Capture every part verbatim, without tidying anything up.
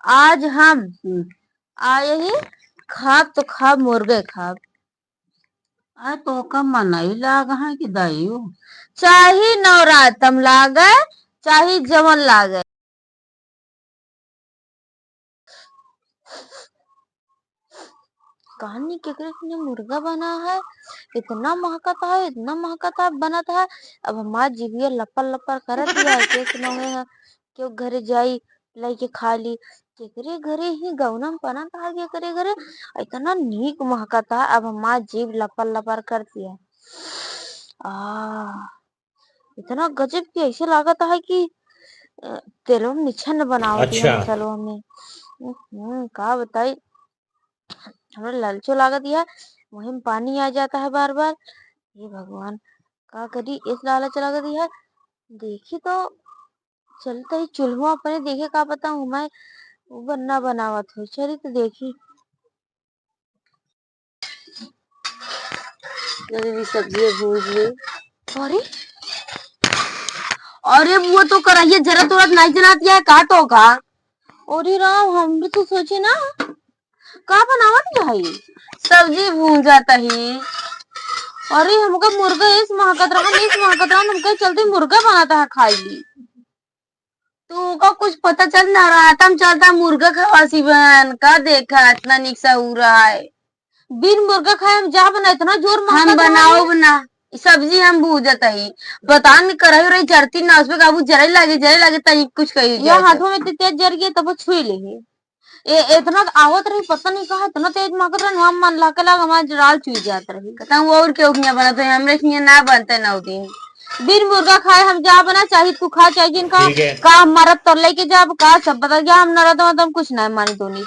आज हम हम्म। आए ही खाब तो खाब, मुर्गे खाब। अरे, तोहका मनई लाग है कि दाइयो? चाहे नवरातम लागे, चाहे जवन लागे। कहानी केकरे किने मुर्गा बना है, इतना महकत है, इतना महकत है, बनत है। अब हमार जिभिया लपर लपर करत है, के सुनावे है, केहू घरे जाई, लाइके खा ली। केकरे घरे ही गौना में बनत है, केकरे घरे इतना नीक महकत है, अब हमार जीभ लपर लपर करती है। आ, इतना गजब की ऐसे लागत है कि, अ, तेलवा में निछन बनावत है अच्छा। मसालवा में। हम्म, का बताई, हमरा ललचो लागत है, मुँहे में पानी आ जाता है बार बार। हे भगवान, का करी, इस लालच लागत है। देखी तो चलते ही चूल्हा अपने देखे, का पता हूँ मैं वो बन्ना बनावत हो। चली तो देखी। जल्दी सब्जी भूज ले। अरे, अरे वो तो कराइए जरा तोरा नहीं जनात है का तो का? अरे राम, हम भी तो सोचे ना का बनावत है भाई। सब्जी भूंजत ही। अरे हमका मुर्गा इस महकत रहा, इस महकत रहा, हमके चलते मुर्गा बनाता है खाई ली। तू का कुछ पता चल ना रहा था, हम चलता मुर्गा खवासी बन का देखा इतना निक सा हो रहा है। बिन मुर्गा खाए हम जा बना, इतना जोर हम महकत रहा बनाओ है। बना, सब्जी हम भूजत ही, पता नहीं करही रही जरती ना, उसमें काबू जरे लागे, जरे लागे तनी कुछ कही या जाए तो। हाथों में इतनी तेज जर गई तब वो छुई ले। ए, इतना त आवत रही, पता नहीं कहाँ इतना तेज महकत रहा, हम मन लाके लाग हमार राल चुई जात रही। कहता हूँ और केहू हियाँ बनत है, हमरे हियाँ ना बनते नौ दिन। बिन मुर्गा खाए हम जा बना, चाहे तू खा, चाहे जिन खा, ठीक है। का हम मरद तर लेके जाब, का सब बदल गया, हम नरद वरद हम कुछ ना मानी दोनी।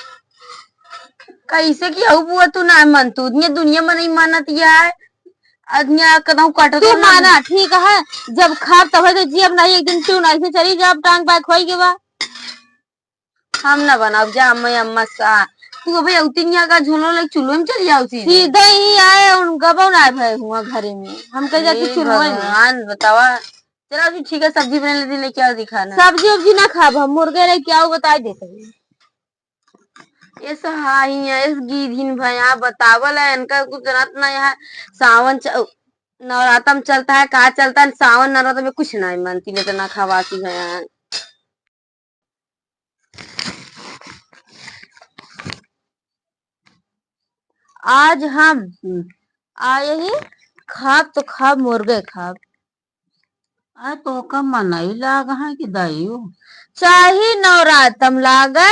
कैसे कि हऊ बुआ तू ना मन तू, ये दुनिया में नहीं मानत या है, अदनिया कदम कटत तू वाला माना, ठीक है, जब खाब तब है तो जियब नहीं, एक दिन क्यों नहीं से चली जाब, टांग बाय खोई के बा। हम ना बनाब जा, मैं अम्मा सा। तू अबे उतिनिया का झोलो ले चूल्हे में चल जाओ सीधे। सीधे ही आए, उन गबो ना भय हुआ घरे में। हम कह जाती हे चूल्हे में। भगवान, बतावा। चला अभी ठीक है, सब्जी बने लेती, लेके आओ दिखाना। सब्जी उब्जी ना खाब हम, मुर्गे लेके आओ, बताई देते हैं। ये सहाइया, इस गीधिन भया बतावल है, इनका कुछ जनात ना यहाँ सावन च-, नवरातम चलता है, का चलता है, सावन नवरातम में कुछ नहीं मानती, लेकिन ना खवाती है यहाँ। आज हम हम्म। आए ही खाब तो खाब, मुर्गे खाब। अरे तोहका मनई लाग है कि दाइयो? चाहे नवरातम लागे,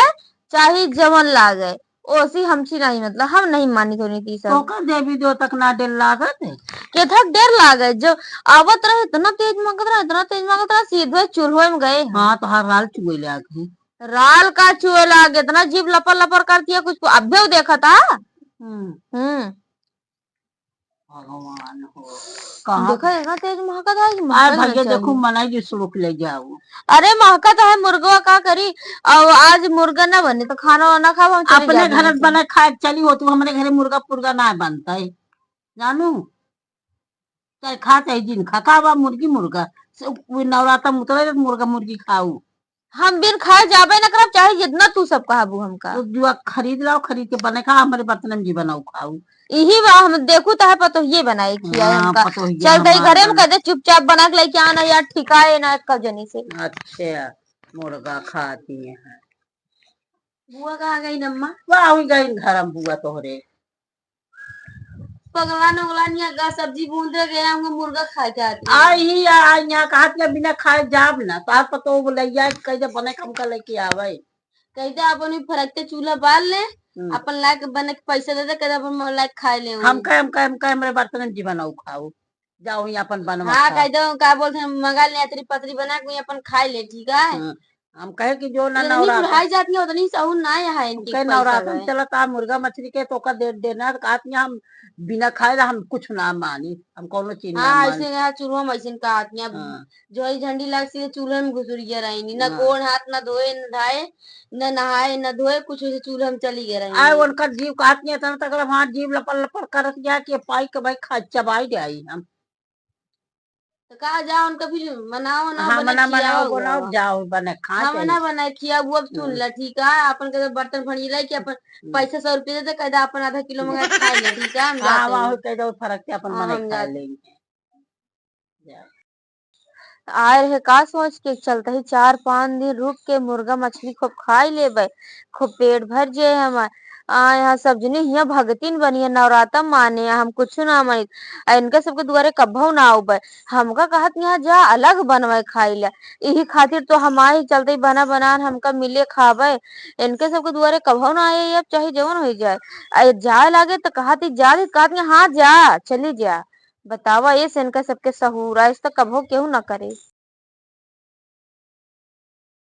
चाहे जवन लागे, ओसी हमची नहीं, मतलब हम नहीं मानी कोनी ती सब। तोहका देवी देवता के ना डर लागत है? केथक डर लागे, जो आवत रहे इतना तेज महकत रहा, इतना तेज महकत रहा, सीधे चूल्हे में गए हम। हाँ, तो हर राल चुए लाग है। राल का चुए लाग, इतना जीभ लपर लपर करती है, कुछ को अब्बे देखा था। हम्म। हम्म। भगवान हो, कहाँ देखा, इतना तेज महकत है कि आय महकत भैया, ना देखो, चाहिए। मनाई जी सुलूक ले जाओ। अरे, महकत है, मुर्गवा का करी? अब आज मुर्गा ना बने, तो खाना वाना खाब, हम चली अपने जाब घर यहाँ से। बना खाए के चली हो, तू हमरे घरे मुर्गा पुर्गा ना बनता है, जानू? चाहे खा, चाहे जिन खा, का बा मुर्गी मुर्गा? से, उ नवराता में उतरे, मुर्गा मुर्गी खाऊ। हम बिन खाए जाबे न करब, चाहे जितना तू सब कहबू हमका। तो जुआ खरीद लाओ, खरीद के बने खा, हमरे बर्तन में जी बनाऊ खाऊ। इही बा, हम देखू तो है पतोहिए बनाए खियाए हाँ, हमका। पतोहिया चल तई हमार घरे में बना। कह दे, चुपचाप बना के लेके आना यार, ठिकाए ना कब जनी से। अच्छा, मुर्गा खाती है। बुआ कहाँ गई नम्मा? वाह, हुई गई घर में बुआ तोहरे। पगला नोगला निया का सब्जी भून दे गया, हमको मुर्गा खाए के आती है। आई ही आ, यहाँ कहा कि बिना खाए जाब ना, तो आप पतो बोले, या कह दे बने कम का लेके आवे। कह दे अपन भी फरकते चूल्हा बाल ले, हम्म। अपन लाके बने के पैसा दे दे, कह दे अपन लाके खाए ले हम वही। कहे, हम कहे, हम कहे, हमरे बर्तन में जी बनाऊ खाऊ। जाओ, वहीं अपन बनवा हाँ, खाओ। कह दो, का बोलते हैं, मंगा ले, अतरी पतरी बना के वहीं अपन खाए ले, ठीक है? हाँ, हम कहे कि जो ना जितनी नवरात बुढ़ाई जाती है, उतनी सहूर ना है इनकी कहे पैसा नवरात में है। चलत आ मुर्गा मछली के तो ओकर दे देना, तो कहत नहीं हम बिना खाए ला हम कुछ ना मानी, हम कौनो चीज ना हाँ, मानी। ऐसे यहाँ चूल्हा में ऐसे का आदमी अब हाँ। जो ही झंडी लाग सीधे चूल्हे में घुसुरिया रहेंगी, ना हाँ। गोड़ हाथ ना धोए, ना धाए, ना नहाए, ना धोए, कुछ उसे चूल्हे में चली गए रहेंगी। आए उनका जीव कहत नहीं इतना तगड़ा, वहाँ जीव लपड़ लपड़ करत गया कि पाई के भाई खा, चबाई जाई हम। तो कहा जा उनका फिर मनाओ, वनाओ, हाँ, बना, मना, मनाओ, खियाओ, बनाओ, जाओ, बने खा हाँ, चली। मना, बनाए खियाओ, वो अब सुन हम्म। ले, ठीक है, अपन के बर्तन भरिए लाई कि अपन हम्म। पैसा सौ रुपये दे दे, कह दे अपन आधा किलो मंगा के खा ले, ठीक है, हम हाँ, जाते वहाँ हैं। कह दो फर्क के अपन हाँ, बने हम खा जाते लेंगे। जा। आए रहे का सोच के, चलते ही चार पाँच दिन रुक के मुर्गा मछली खूब खाई लेबे, खूब पेट भर जे हमार। आ, यहाँ सब जने हियाँ भगतिन बनिए, नवराता माने, हम कुछ ना मानित। आ, इनके सबके दुआरे कभौ ना आउबे। हमका कहत यहाँ जा अलग बनवे खाई ला, इही खातिर तो हमारे चलते ही बना बनान हमका मिले खाबे। इनके सबके दुआरे कभौ ना आए, अब चाहे जवन हो जाए। आ, जाए लागे तो कहत ही जा, कहत यहाँ हाँ जा, चली जा। बतावा, ऐसे इनका सबके सहूर, ऐसे तो कभौ केहू ना करे।